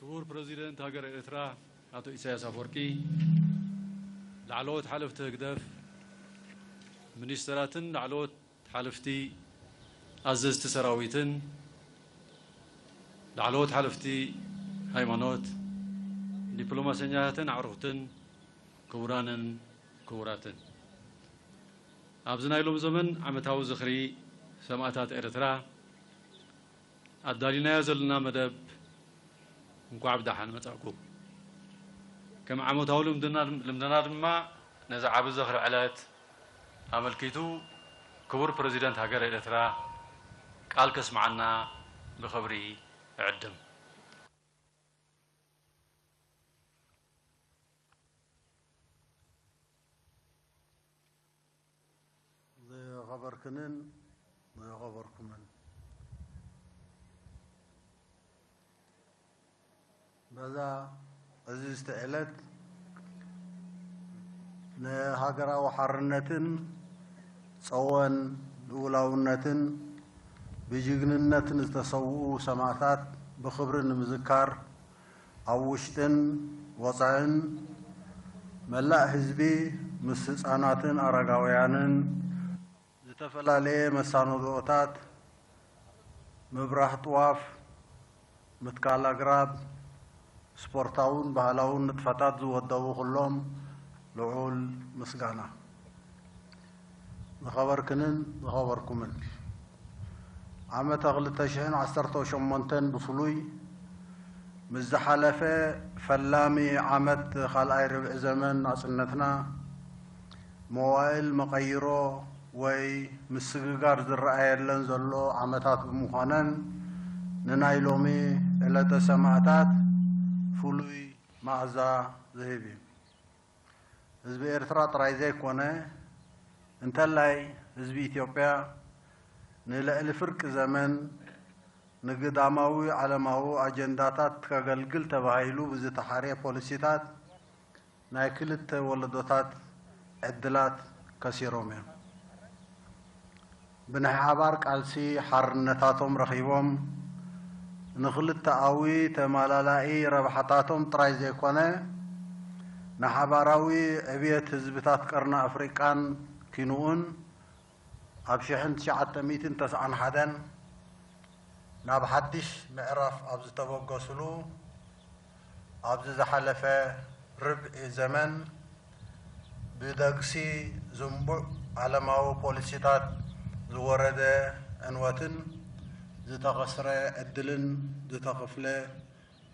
ክቡር ፕረዚደንት ሃገረ ኤርትራ ኣቶ ኢሳያስ ኣፈወርቂ፣ ላዕለዎት ሓለፍቲ ህግደፍ፣ ሚኒስተራትን ላዕለዎት ሓለፍቲ ኣዘዝቲ ሰራዊትን ላዕለዎት ሓለፍቲ ሃይማኖት፣ ዲፕሎማሰኛታትን ኣዕሩኽትን፣ ክቡራንን ክቡራትን፣ ኣብዚ ናይ ሎም ዘመን ዓመታዊ ዝኽሪ ሰማእታት ኤርትራ ኣዳሊናዮ ዘለና መደብ እንኳዕ ብደሓን መጻእኩም። ከም ዓመታዊ ልምድና ልምድና ድማ ነዚ ዓቢ ዝኽሪ ዕለት ኣመልኪቱ ክቡር ፕረዚደንት ሃገረ ኤርትራ ቃል ከስምዓና ብኽብሪ እዕድም። ዝኸበርክንን ዝኸበርኩምን፣ በዛ ዕዝዝቲ ዕለት ንሃገራዊ ሓርነትን ጸወን ልኡላውነትን ብጅግንነትን ዝተሰውኡ ሰማእታት ብኽብሪ ንምዝካር፣ ኣብ ውሽጥን ወጻእን መላእ ህዝቢ ምስ ህጻናትን ኣረጋውያንን ዝተፈላለየ መሳነድኦታት፣ ምብራህ ጥዋፍ፣ ምትካል ኣግራብ፣ ስፖርታውን ባህላውን ንጥፈታት ዝወደቡ ኩሎም ልዑል ምስጋና። ዝኸበርክንን ዝኸበርኩምን፣ ዓመተ ክልተ ሽሕን ዓሰርተ ሸሞንተን ብፍሉይ ምስ ዝሓለፈ ፈላሚ ዓመት ካልኣይ ርብዒ ዘመን ናጽነትና፣ መዋእል መቐይሮ ወይ ምስግጋር ዝረኣየለን ዘሎ ዓመታት ብምዃነን፣ ንናይ ሎሚ ዕለተ ሰማእታት ፍሉይ መኣዛ ዝህብ እዩ። ህዝቢ ኤርትራ ጥራይ ዘይኮነ፣ እንተላይ ህዝቢ ኢትዮጵያ ንልዕሊ ፍርቂ ዘመን ንግዳማዊ ዓለማዊ ኣጀንዳታት ከገልግል ተባሂሉ ብዝተሓርየ ፖሊሲታት ናይ ክልተ ወለዶታት ዕድላት ከሲሮም እዮም። ብናይ ሓባር ቃልሲ ሓርነታቶም ረኺቦም፣ ንኽልተኣዊ ተማላላኢ ረብሓታቶም ጥራይ ዘይኮነ፣ ንሓባራዊ ዕብየት ህዝብታት ቀርኒ ኣፍሪቃን ኪንኡን ኣብ ሽሕን ትሽዓተ ሚእትን ተስዓን ሓደን ናብ ሓድሽ ምዕራፍ ኣብ ዝተበገስሉ፣ ኣብዚ ዝሓለፈ ርብዒ ዘመን ብደግሲ ዝንቡዕ ዓለማዊ ፖሊሲታት ዝወረደ ዕንወትን ዝተኸስረ ዕድልን ዝተኸፍለ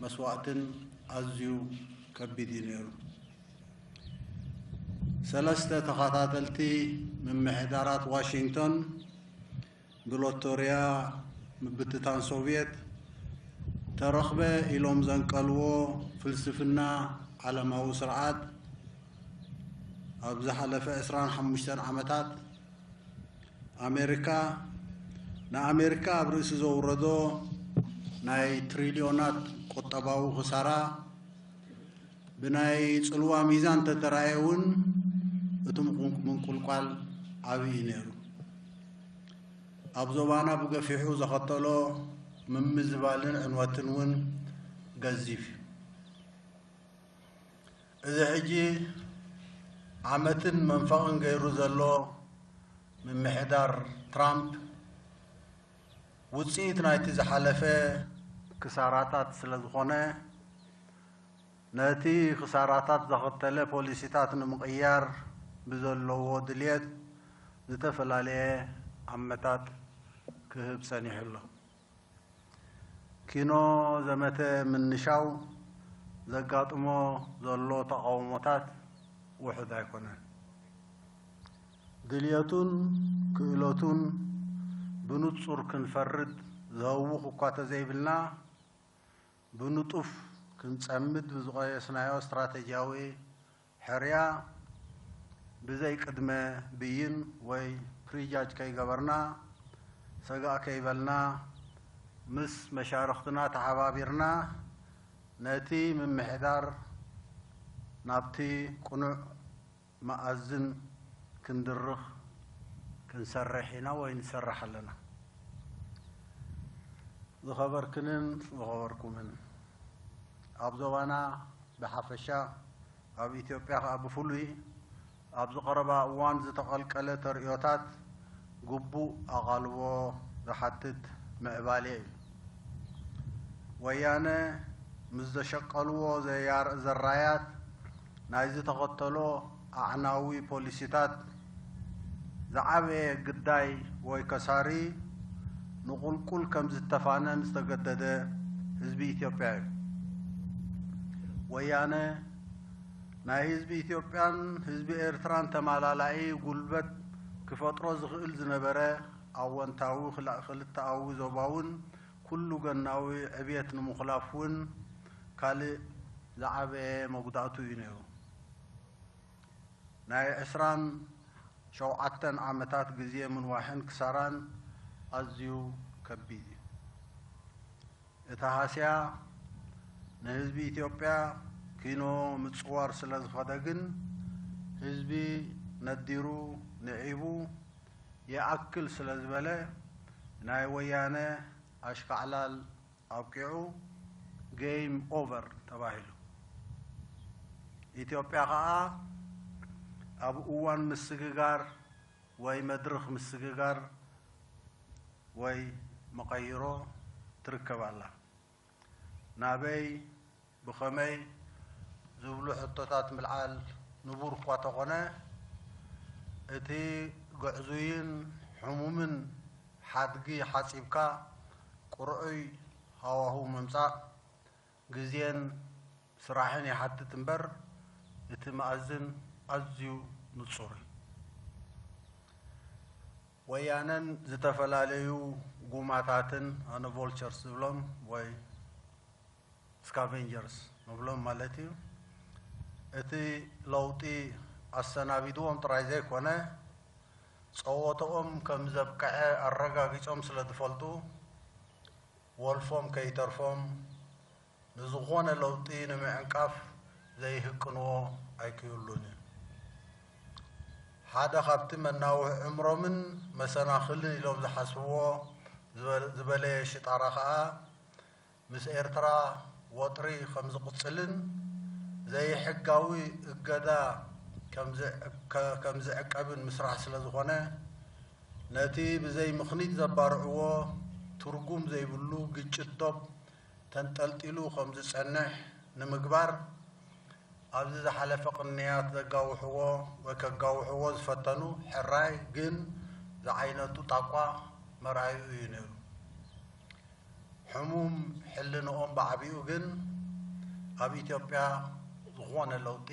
መስዋእትን ኣዝዩ ከቢድ እዩ ነይሩ። ሰለስተ ተኸታተልቲ ምምሕዳራት ዋሽንግቶን ብሎቶርያ ምብትታን ሶቭየት ተረኽበ ኢሎም ዘንቀልዎ ፍልስፍና ዓለማዊ ስርዓት፣ ኣብ ዝሓለፈ ዕስራን ሓሙሽተን ዓመታት ኣሜሪካ፣ ንኣሜሪካ ኣብ ርእሲ ዘውረዶ ናይ ትሪልዮናት ቁጠባዊ ክሳራ፣ ብናይ ጽልዋ ሚዛን ተተራእየ እውን እቲ ምቁ-፣ ምንቁልቋል ዓቢ እዩ ነይሩ። ኣብ ዞባና ብገፊሑ ዘኸተሎ ምምዝባልን ዕንወትን እውን ገዚፍ እዩ። እዚ ሕጂ ዓመትን መንፈቕን ገይሩ ዘሎ ምምሕዳር ትራምፕ፣ ውጽኢት ናይቲ ዝሓለፈ ክሳራታት ስለ ዝኾነ፣ ነቲ ክሳራታት ዘኸተለ ፖሊሲታት ንምቕያር ብዘለዎ ድልየት ዝተፈላለየ ኣመታት ክህብ ጸኒሑ ኣሎ። ኪኖ ዘመተ ምንሻው ዘጋጥሞ ዘሎ ተቓውሞታት ውሑድ ኣይኮነን። ድልየቱን ክእለቱን ብንጹር ክንፈርድ ዘህውኽ እኳ ተዘይብልና፣ ብንጡፍ ክንጸምድ ብዝቐየስናዮ ስትራተጂያዊ ሕርያ፣ ብዘይ ቅድመ ብይን ወይ ፕሪጃጅ ከይገበርና፣ ሰጋእ ከይበልና፣ ምስ መሻርኽትና ተሓባቢርና፣ ነቲ ምምሕዳር ናብቲ ቅኑዕ መኣዝን ክንድርኽ ክንሰርሕ ኢና ወይ ንሰርሕ ኣለና። ዝኸበርክንን ዝኸበርኩምን፣ ኣብ ዞባና ብሓፈሻ፣ ኣብ ኢትዮጵያ ከኣ ብፍሉይ፣ ኣብዚ ቀረባ እዋን ዝተቐልቀለ ተርእዮታት ግቡእ ኣቓልቦ ዝሓትት ምዕባሌ እዩ። ወያነ ምስ ዘሸቀልዎ ዘያር-፣ ዘራያት ናይ ዝተኸተሎ ኣዕናዊ ፖሊሲታት ዝዓበየ ግዳይ ወይ ከሳሪ ንቑልቁል ከም ዝተፋነን ዝተገደደ ህዝቢ ኢትዮጵያ እዩ። ወያነ ናይ ህዝቢ ኢትዮጵያን ህዝቢ ኤርትራን ተማላላኢ ጉልበት ክፈጥሮ ዝኽእል ዝነበረ ኣወንታዊ ክላ-፣ ክልተኣዊ ዞባውን ኩሉ ገናዊ ዕብየት ንምኹላፍ እውን ካልእ ዝዓበየ መጉዳእቱ እዩ ነይሩ። ናይ ዕስራን ሸውዓተን ዓመታት ግዜ ምንዋሕን ክሳራን ኣዝዩ ከቢድ እዩ። እቲ ሃስያ ንህዝቢ ኢትዮጵያ ኪኖ ምጽዋር ስለ ዝኸደ ግን፣ ህዝቢ ነዲሩ ንዒቡ ይኣክል ስለ ዝበለ፣ ናይ ወያነ ኣሽካዕላል ኣብቂዑ፣ ጌም ኦቨር ተባሂሉ። ኢትዮጵያ ኸኣ ኣብ እዋን ምስግጋር ወይ መድርኽ ምስግጋር ወይ መቐይሮ ትርከብ ኣላ። ናበይ፣ ብኸመይ ዝብሉ ሕቶታት ምልዓል ንቡር እኳ ተኾነ፣ እቲ ግዕዙይን ሕሙምን ሓድጊ ሓጺብካ ቁርዑይ ሃዋህው ምምጻእ ግዜን ስራሕን ይሓትት እምበር፣ እቲ መኣዝን ኣዝዩ ንጹር እዩ። ወያነን ዝተፈላለዩ ጉማታትን፣ ኣነ ቮልቸርስ ዝብሎም ወይ ስካቬንጀርስ ንብሎም ማለት እዩ፣ እቲ ለውጢ ኣሰናቢድዎም ጥራይ ዘይኮነ፣ ጸወተኦም ከም ዘብቅዐ ኣረጋጊጾም ስለ ዝፈልጡ፣ ወልፎም ከይተርፎም ንዝኾነ ለውጢ ንምዕንቃፍ ዘይህቅንዎ ኣይክህሉን እዩ። ሓደ ካብቲ መናውሒ ዕምሮምን መሰናኽልን ኢሎም ዝሓስብዎ ዝበ-፣ ዝበለየ ሽጣራ ኸኣ፣ ምስ ኤርትራ ወጥሪ ከም ዝቕጽልን ዘይሕጋዊ እገዳ ከም ዝዕ-፣ ከ-፣ ከም ዝዕቀብን ምስራሕ ስለ ዝኾነ፣ ነቲ ብዘይ ምኽኒት ዘባርዕዎ ትርጉም ዘይብሉ ግጭት ዶብ ተንጠልጢሉ ከም ዝጸንሕ ንምግባር፣ ኣብዚ ዝሓለፈ ቅንያት ዘጋውሕዎ ወይ ከጋውሕዎ ዝፈተኑ ሕራይ ግን ዝዓይነቱ ጣቋ መርኣዩ እዩ ነይሩ። ሕሙም ሕልንኦም ብዓቢኡ ግን ኣብ ኢትዮጵያ ዝኾነ ለውጢ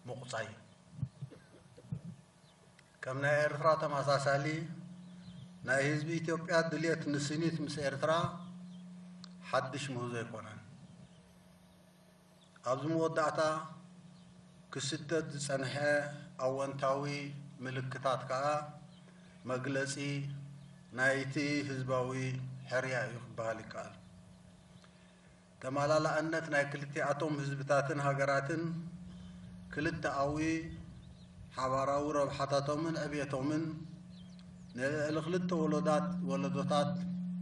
ምቑጻይ እዩ። ከም ናይ ኤርትራ ተመሳሳሊ ናይ ህዝቢ ኢትዮጵያ ድልየት ንስኒት ምስ ኤርትራ ሓድሽ ምህዞ ኣይኮነን። ኣብዚ መወዳእታ ክስደድ ዝጸንሐ ኣወንታዊ ምልክታት ከኣ መግለጺ ናይቲ ህዝባዊ ሕርያ እዩ ክበሃል ይከኣል። ተመላላእነት ናይ ክልቲኣቶም ህዝብታትን ሃገራትን ክልተኣዊ ሓባራዊ ረብሓታቶምን ዕብየቶምን ንልዕሊ ክልተ ወለዳት-፣ ወለዶታት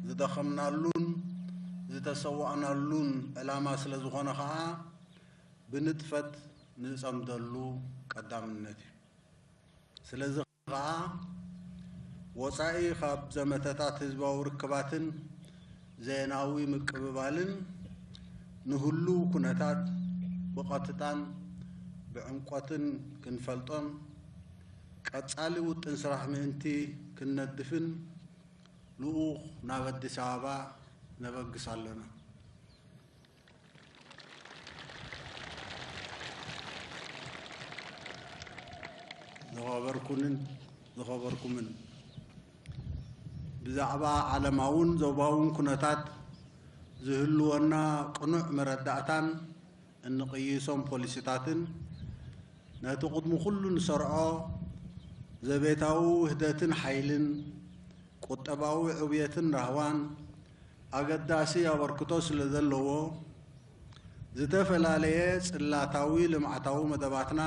ዝደኸምናሉን ዝተሰዋእናሉን ዕላማ ስለ ዝኾነ ኸኣ ብንጥፈት ንጸምደሉ ቀዳምነት እዩ። ስለዚ ኸኣ ወጻኢ ካብ ዘመተታት ህዝባዊ ርክባትን ዜናዊ ምቅብባልን ንህሉው ኩነታት ብቐጥታን ብዕምቆትን ክንፈልጦን ቀጻሊ ውጥን ስራሕ ምእንቲ ክንነድፍን ልኡኽ ናብ ኣዲስ ኣበባ ነበግስ ኣሎና። ዝኸበርኩንን ዝኸበርኩምን፣ ብዛዕባ ዓለማውን ዞባውን ኩነታት ዝህልወና ቅኑዕ መረዳእታን እንቕይሶም ፖሊሲታትን፣ ነቲ ቅድሚ ኩሉ ንሰርዖ ዘቤታዊ ውህደትን ሓይልን፣ ቁጠባዊ ዕብየትን ራህዋን ኣገዳሲ ኣበርክቶ ስለ ዘለዎ፣ ዝተፈላለየ ጽላታዊ ልምዓታዊ መደባትና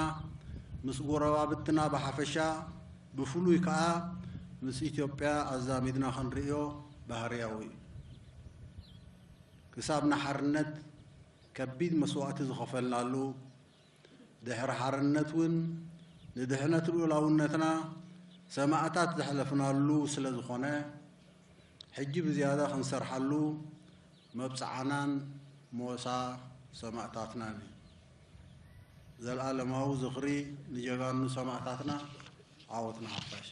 ምስ ጎረባብትና ብሓፈሻ፣ ብፍሉይ ከኣ ምስ ኢትዮጵያ ኣዛሚድና ክንርእዮ ባህርያዊ እዩ። ክሳብ ንሓርነት ከቢድ መስዋእቲ ዝኸፈልናሉ፣ ድሕሪ ሓርነት እውን ንድሕነት ልኡላውነትና ሰማእታት ዘሕለፍናሉ ስለ ዝኾነ፣ ሕጂ ብዝያዳ ክንሰርሓሉ መብጽዓናን ሞሳ ሰማእታትናን እዩ። ዘልኣለማዊ ዝኽሪ ንጀጋኑ ሰማእታትና። ዓወት ንሓፋሽ።